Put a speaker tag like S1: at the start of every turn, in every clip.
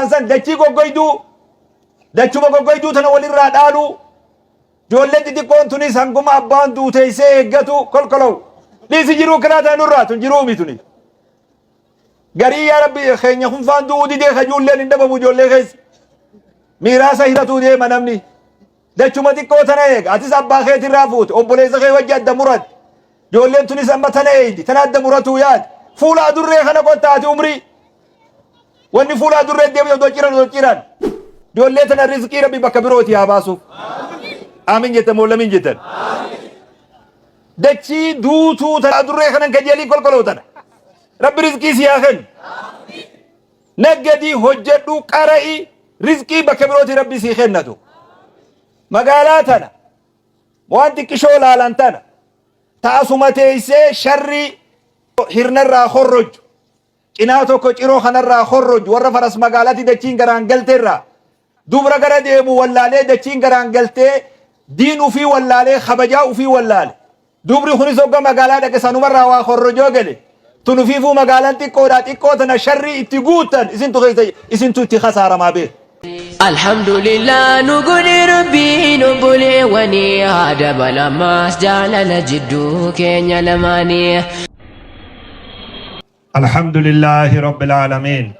S1: ta'an san dachii goggoyduu dachuma goggoyduu tana walirraa dhaaluu Ijoolleen xixiqqoon tunis hanguma abbaan du'u teessee eeggatu kolkolow. Dhiisi jiruu kiraa tana nurraa tun jiruu mi tuni. Garii yaa rabbi keenya kun faan du'uu didee kajuulleen hin dhabamu ijoollee keessa. Miiraasa hiratuu deema namni. Dachuma xiqqoo tana eega. Atis abbaa keetirraa fuute obboleessa kee wajji adda muratte. Ijoolleen tunis amma tana eeydi. Tana adda muratuu yaad. Fuula adurree kana qottaati umrii. Wanni fuula adurree deebi'u odoo ciran odoo ciran. Ijoollee tana rizqii rabbi bakka birooti haa baasuuf. Aamin jettan moo lamiin jettan. Dachii duutuu tana adurree kanan kajeelii kolkoloo tana. Rabbi rizqii si haa kennu. Naggadii hojjedhu qara'i rizqii bakka birooti rabbi sii kennatu. Magaalaa tana waan xiqqishoo laalan tana ta asuma teessee sharrii hirnarraa horrojju cinaa tokko ciroo kanarraa horrojju warra faras magaalatti dachiin garaan galteerraa dubra gara deemu wallaalee dachiin garaan galtee diin ufii wallaalee kabajaa ufii wallaale dubri kunis hogga magaalaa dhaqe sanumarraa waa horrojoo gale tun ufiifuu magaalaan xiqqoodha xiqqoo tana sharrii itti guuttan isintu keessa isintu itti kasaaramaa beeku.
S2: Alhamdulillah nu godhe rabbiin obboleewwanii haa dabalamaas jaalala jidduu keenya lamaanii.
S3: الحمد لله رب العالمين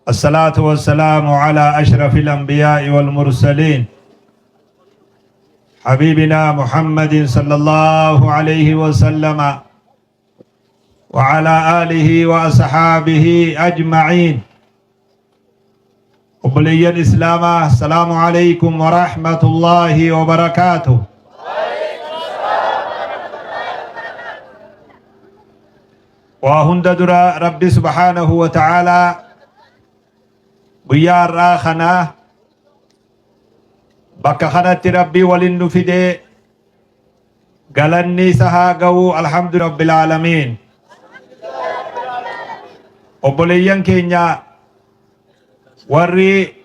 S3: الصلاة والسلام على أشرف الأنبياء والمرسلين حبيبنا محمد صلى الله عليه وسلم وعلى آله وأصحابه أجمعين وبلي الإسلام السلام عليكم ورحمة الله وبركاته. Waa hunda dura Rabbi subhaanahu wa ta'aalaa guyyaa har'aa kana bakka kanatti Rabbii waliin nu fidee galanni isa haa ga'u, alhamdu rabbil aalamiin. Obboleeyyan keenya warri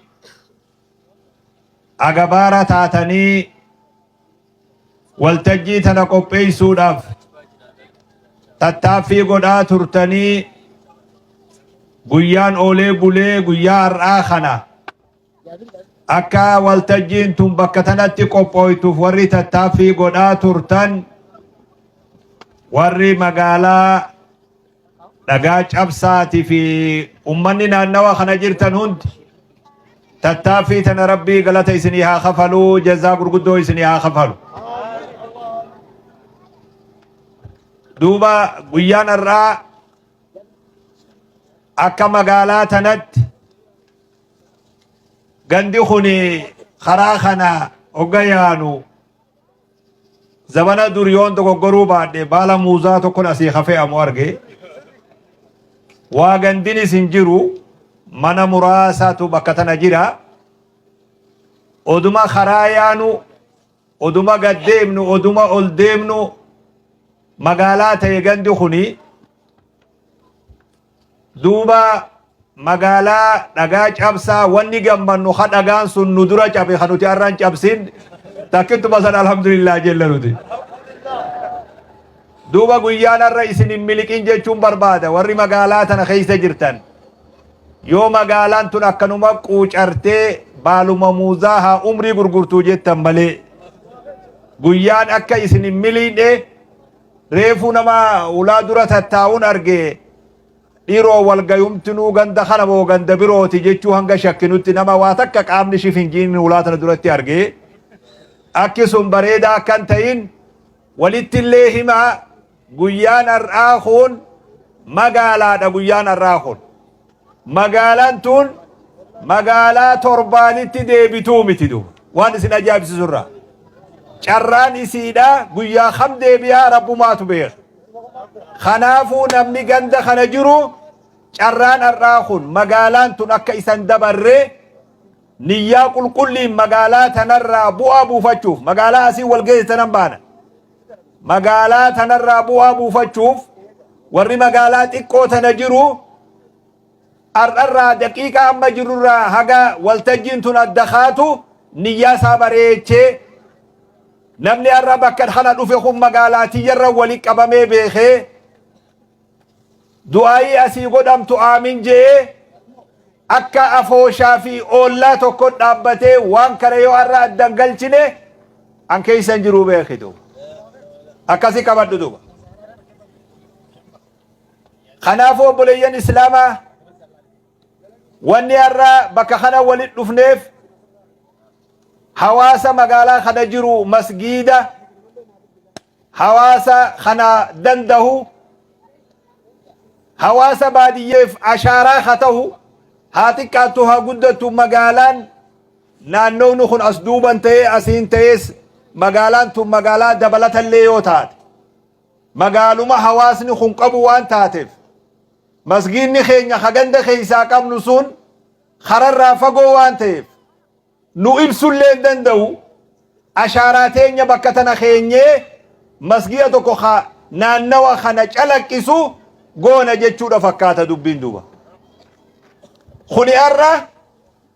S3: agabaara taatanii waltajjii tana qopheessuudhaaf tattaaffii godhaa turtanii, guyyaan oolee bulee guyyaa har'aa kana akka waltajjiin tun bakka tanatti qophooytuuf warri tattaaffii godhaa turtan, warri magaalaa Dhagaa Cabsaatii fi ummanni naannawa kana jirtan hundi, tattaaffii tana Rabbii galata isinii haa kafaluu, jazaa gurguddoo isinii haa kafalu. Duuba guyyaan har'aa akka magaalaa tanatti gandi kun karaa kana hogga yaanu, zabana dur yoon dogoggoruu baadhe baala muuzaa tokkon asii ka fe'amu arge. Waa gandinis hin jiru, mana muraasaatu bakka tana jira. Oduma karaa yaanu, oduma gad deemnu, oduma ol deemnu magaalaa ta'e gandi kuni. Duuba magaalaa Dhagaa Cabsaa wanni gammannu ha dhagaan sun nu dura cabe, kan nuti har'aan cabsin takkittuma san alhamdulillah jenna nuti. Duuba guyyaan har'a isin hin miliqin jechuun barbaada warri magaalaa tana keessa jirtan. Yoo magaalaan tun akkanuma quucartee baaluma muuzaa haa umrii gurgurtuu jettan malee, guyyaan akka isin hin miliqne. Reefuu nama ulaa dura tattaa'uun arge, dhiiroo walgayumtinuu ganda kana moo ganda birooti jechuu hanga shakkinutti nama waa takka qaamni shif hin jiin ulaa tana duratti arge. Akki sun bareedaa akka hin ta'in walitti illee himaa. Guyyaan har'aa kun magaalaadha, guyyaan har'aa kun. Magaalaan tun magaalaa torbaanitti deebituu miti duuba. Waan isin ajaa'ibsiisu irraa. Carraan isiidha guyyaa kam deebi'aa rabbumaatu beeka. Kanaafuu namni ganda kana jiru carraan har'aa kun magaalaan tun akka isan dabarre niyyaa qulqulliin magaalaa tanarraa bu'aa buufachuuf magaalaa asii wal geesse tanan baana. Magaalaa tanarraa bu'aa buufachuuf warri magaalaa xiqqoo tana jiru har'arraa daqiiqaa amma jirurraa haga waltajjiin tun adda kaatu niyyaa isaa bareechee, namni har'a bakka kana dhufe kun magaalaa tiyyarra wali qabamee beekee du'aayii asii godhamtu aamin je'ee. Akka afooshaa fi oollaa tokko dhaabbatee waan kana yoo har'a addan galchine an keessa hin jiruu beekitu. Akkasi qabadhu duuba. Kanaafuu obboleeyyan Islaamaa, wanni har'a bakka kana walit dhufneef hawaasa magaalaa kana jiru masgiida hawaasa kana dandahu, hawaasa baadiyyeef ashaaraa haa ta'u, haa xiqqaattu haa guddattu, magaalaan naannowni kun as duuban ta'ee asiin ta'ees magaalaan tun magaalaa dabalatallee yoo taate magaaluma hawaasni kun qabu waan taateef, masgiinni keenya haganda keessaa qabnu sun kararraa fagoo waan ta'eef nu ibsullee hin danda'u. Ashaaraa teenya bakka tana keenyee masgiida tokko ka naannawa kana calaqqisu goona jechuudha fakkaata dubbiin duuba. Kuni har'a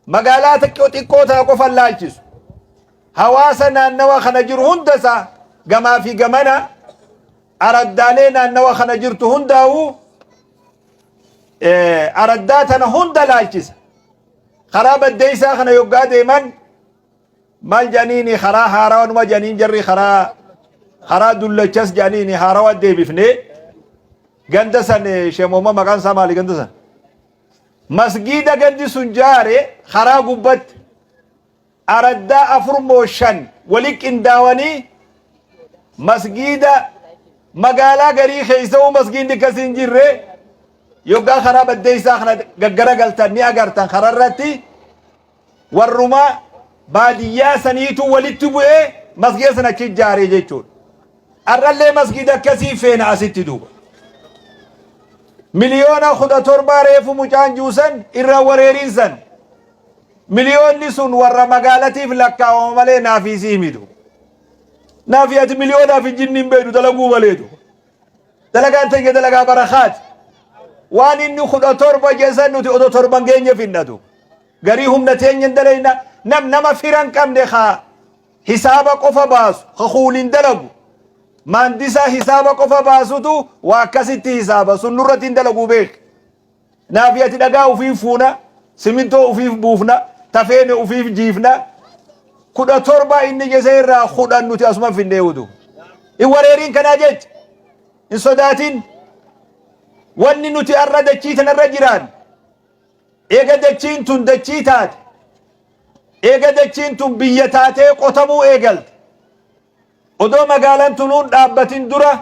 S3: magaalaa xiqqoo xiqqoo tana qofa laalchisu. Hawaasa naannawa kana jiru hundasaa gamaa fi gamana araddaalee naannawa kana jirtu hundaa'u araddaa tana hunda laalchisa. Karaa baddeessaa kana yoggaa deeman maal jedhaniini, karaa haarawa numa jedhaniin, jarri karaa dullachas jedhaniini haarawa deebifne. Ganda san shemooma maqaan isaa maali ganda san? Masgiida gandi sun jaare karaa gubbatti araddaa afur moo shan wali qindaawanii masgiida. Magaalaa garii keessa'uu masgiidni akkasii hin jirre. Yoggaa karaa baddeessaa kana gaggara galtan ni agartan, kararratti warruma baadiyyaa saniitu walitti bu'ee masgiida sana achi ijaaree jechuudha. Har'allee masgiida akkasii feena asitti duuba. 17 miliyoona reefu mucaan juusan irra wareeriin san. Miliyoonni sun warra magaalatiif lakkaawama malee naafii himitu. Naafi ati miliyoonaaf hin jinni hin beeknu, dalaguu maleetu. Dalagaan teenya dalagaa barakaati. Waan inni 17 jeessan nuti odoo torban geenye finnatu. Garii humna teenya hin dalayna. Nama fira hin qabne haa hisaaba qofa baasu, ha kuuliin dalagu. Maandisaa hisaaba qofa baasutu waa akkasitti hisaaba sun nurratti hin dalaguu beek. Naafi ati dhagaa ufiif fuuna, simintoo ufiif buufna, tafeene ufiif jiifna. 17 inni jese irraa 10 nuti asuma finnee udu. Hin wareeriin kanaa jecha. Hin sodaatin. Wanni nuti har'a dachii tanarra jiraan. Eega dachiin tun dachii taate. Eega dachiin tun biyya taatee qotamuu eegalte. Odoo magaalaan tunuun dhaabbatin dura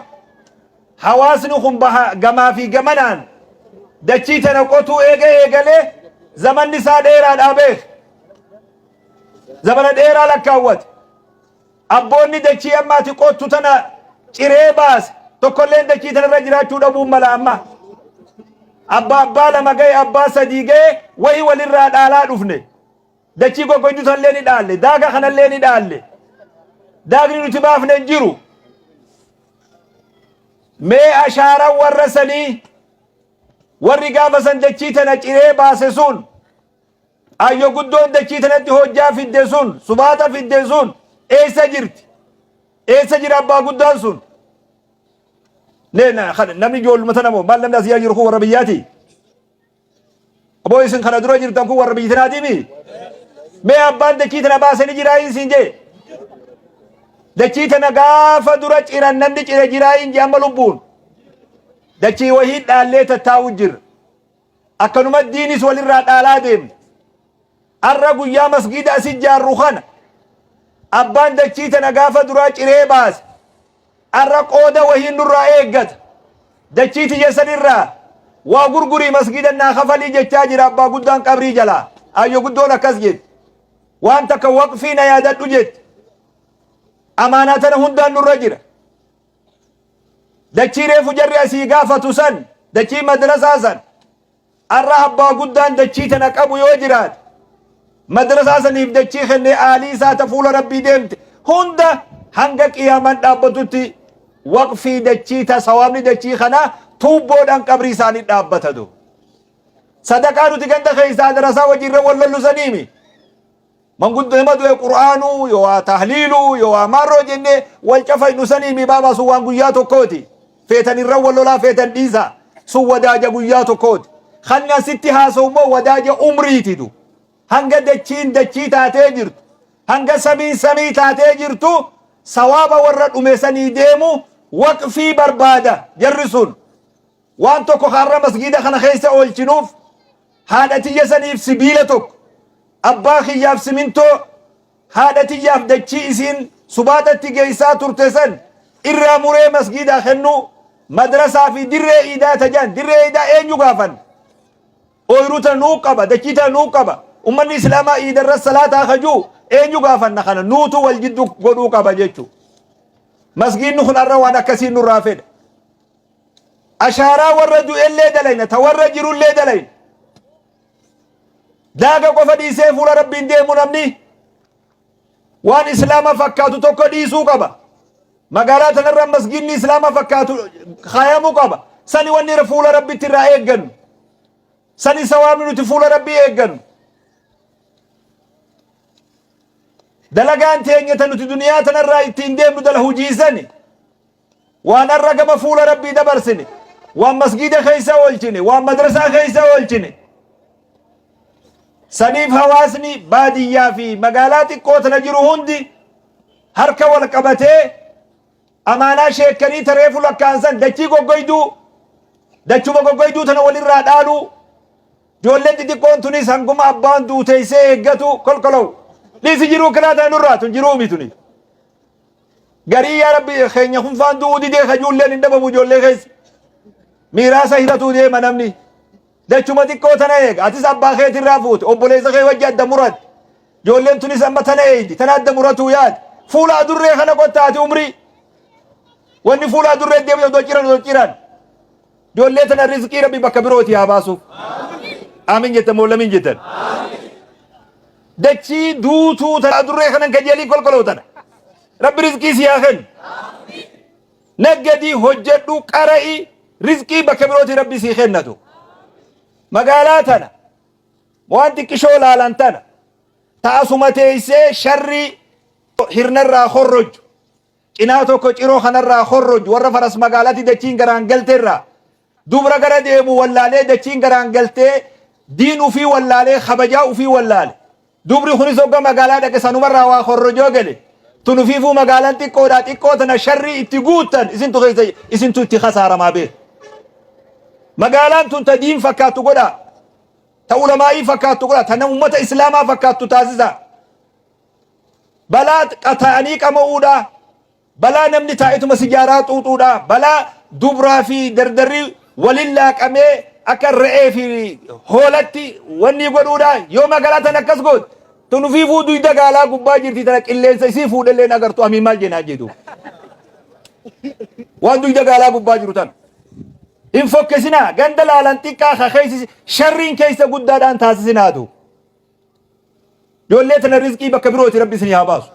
S3: hawaasni kun baha gamaa fi gamanaan dachii tana qotuu eega eegalee zamanni isaa dheeraadhaa beek. Zamana dheeraa lakkaawwate. Abboonni dachii ammaati qottu tana ciree baase tokkolleen dachii tanarra jiraachuu dhabuun mala amma. Abbaa lama ga'e, abbaa sadii ga'e, wayi walirraa dhaalaa dhufne. Dachii goggoydu tanallee ni dhaalle. Daaga kanallee ni dhaalle. Daagni nuti baafne hin jiru. Mee ashaaraan warra sanii, warri gaafa san dachii tana ciree baase sun, ayyo guddoon dachii tanatti hojjaa fidde sun, subaata fidde sun eessa jirti? Eessa jira abbaa guddaan sun? Namni ijoolluma tana moo maal, namni asii jiru kun warra biyyaati? Aboo, isin kana dura jirtan kun warra biyya tanaatii mi? Mee abbaan dachii tana baase ni jiraa isin jee? Dachii tana gaafa dura ciran namni cire jiraa hin jee amma lubbuun? Dachii wahii dhaallee tattaa'u jirra. Akkanuma diinis walirraa dhaalaa deemna. Har'a guyyaa masgiida as ijaarru kana abbaan dachii tana gaafa duraa ciree baase har'a qooda wahiin nurraa eeggata. Dachii tiyya sanirraa waa gurgurii masgiida naa kafalii jechaa jira abbaa guddaan qabrii jalaa. Ayyo guddoon akkas jetti. Waan takka waqfii na yaadadhu jetti. Amaanaa tana hundaan nurra jira. Dachii reefu jarri asii gaafatu san, dachii madrasaa san, har'a abbaa guddaan dachii tana qabu yoo jiraate madrasaa saniif dachii kennee aalii isaa ta fuula rabbii deemte hunda hanga qiyaamaan dhaabbatutti waqfii dachii ta sawaabni dachii kanaa tuubboodhaan qabrii isaanii dhaabbata du. Sadaqaa nuti ganda keessaa darasaa wajjin wal lollu saniimi. Manguddoo nama du'e qur'aanuu yoo waa tahliiluu yoo waa maarroo jennee wal cafaynu saniimi baabaa, sun waan guyyaa tokkooti. Feetan irra wal lolaa, feetan dhiisaa, sun wadaaja guyyaa tokkooti.
S1: Kan asitti haasa'u immoo wadaaja umriititu. Hanga dachiin dachii taatee jirtu, hanga samiin samii taatee jirtu sawaaba warra dhume sanii deemu waqfii barbaada jarri sun. Waan tokko har'a masgiida kana keessa oolchinuuf haadha tiyya saniif sibiila tokko, abbaa kiyyaaf simintoo, haadha tiyyaaf dachii isiin subaaxatti geessaa turte san irraa muree masgiidaa kennuu, madrasaa fi dirree iidaa tajaan dirree iidaa eenyu gaafan? Ooyruu tana nuu qaba, dachii tana nuu qaba. Ummanni Islaamaa iida irra salaataa kajuu eenyu gaafanna kana nuutu wal jiddu godhuu qaba jechuudha. Masgiidni kun har'a waan akkasii nurraa fedha. Ashaaraa warra du'ellee dalayna, ta warra jirullee dalayna. Daaga qofa dhiisee fuula Rabbiin deemu namni waan Islaama fakkaatu tokko dhiisuu qaba. Magaalaa tanarra masgiidni Islaama fakkaatu kaayamuu qaba. Sani wanni fuula Rabbitti irraa eeggannu. Sani sawaabni nuti fuula Rabbii eeggannu. Dalagaan teenya ta nuti duniyaa tanarraa ittiin deemnu dala hujii sani. Waan har'a gama fuula Rabbii dabarsine, waan masgiida keessa oolchine, waan madrasaa keessa oolchine. Saniif hawaasni baadiyyaa fi magaalaa xiqqoo tana jiru hundi harka wal qabatee amaanaa sheekkanii tareefu lakkaansan dachii goggoyduu dachuma goggoyduu tana walirraa dhaaluu ijoolleen xixiqqoon tunis hanguma abbaan duuteessee eeggatu kolkolow dhiisi jiruu kiraa tana nurraa tun jiruu mituni. Garii yaa Rabbi keenya kun faan du'uu didee kajuulleen hin dhabamu ijoollee keessa. Miiraasa hiratuu deema namni. Dachuma xiqqoo tana eega. Atis abbaa keetirraa fuute. Obboleessa kee wajji adda muratte. Ijoolleen tunis amma tana eeydi. Tana adda muratuu yaade. Fuula adurree kana qottaati umrii. Wanni fuula adurree deemu odoo ciran odoo ciran. Ijoollee tana rizqii Rabbi bakka birooti haa baasuuf. Aamin jettan moo lamiin jettan. Dachii duutuu tana adurree kanan kajeelii kolkoloo tana. Rabbi rizqii si haa kennu. Naggadii hojjedhu qara'i rizqii bakka birooti Rabbi sii kennatu. Magaalaa tana waan xiqqishoo laalan tana ta asuma teessee sharrii hirnarraa horrojju cinaa tokko ciroo kanarraa horrojju warra faras magaalaatti dachiin garaan galteerraa Dubra gara deemu wallaalee dachiin garaan galtee diin ufii wallaalee kabajaa ufii wallaale. Dubri kunis hogga magaalaa dhaqe sanumarraa waa korrojoo gale. Tun ufiifuu magaalaan xiqqoodha xiqqoo tana sharrii itti guuttan isintu keessa isintu itti kasaaramaa beeku. Magaalaan tun ta diin fakkaattu godhaa. Ta ulamaa'ii fakkaattu godhaa. Ta ummata islaamaa fakkaattu taasisaa. Balaa qataa'anii qama'uudhaa. Balaa namni taa'etuma sijaaraa xuuxuudha. Balaa dubraa fi dardarri walin laaqamee akka re'ee fi hoolatti wanni godhuudha. Yoo magaalaa tana akkas goote tun ufiifuu duyda gaalaa gubbaa jirti tana qilleensa isii fuudhellee agartu amiin maal jenaa jedhu. Waan duyda gaalaa gubbaa jiru tana. Hin fokkisinaa ganda laalan xiqqaa ka keessi sharriin keessa guddaadhaan taasisinaatu. Ijoollee tana rizqii bakka birooti rabbi isinii haa baasu.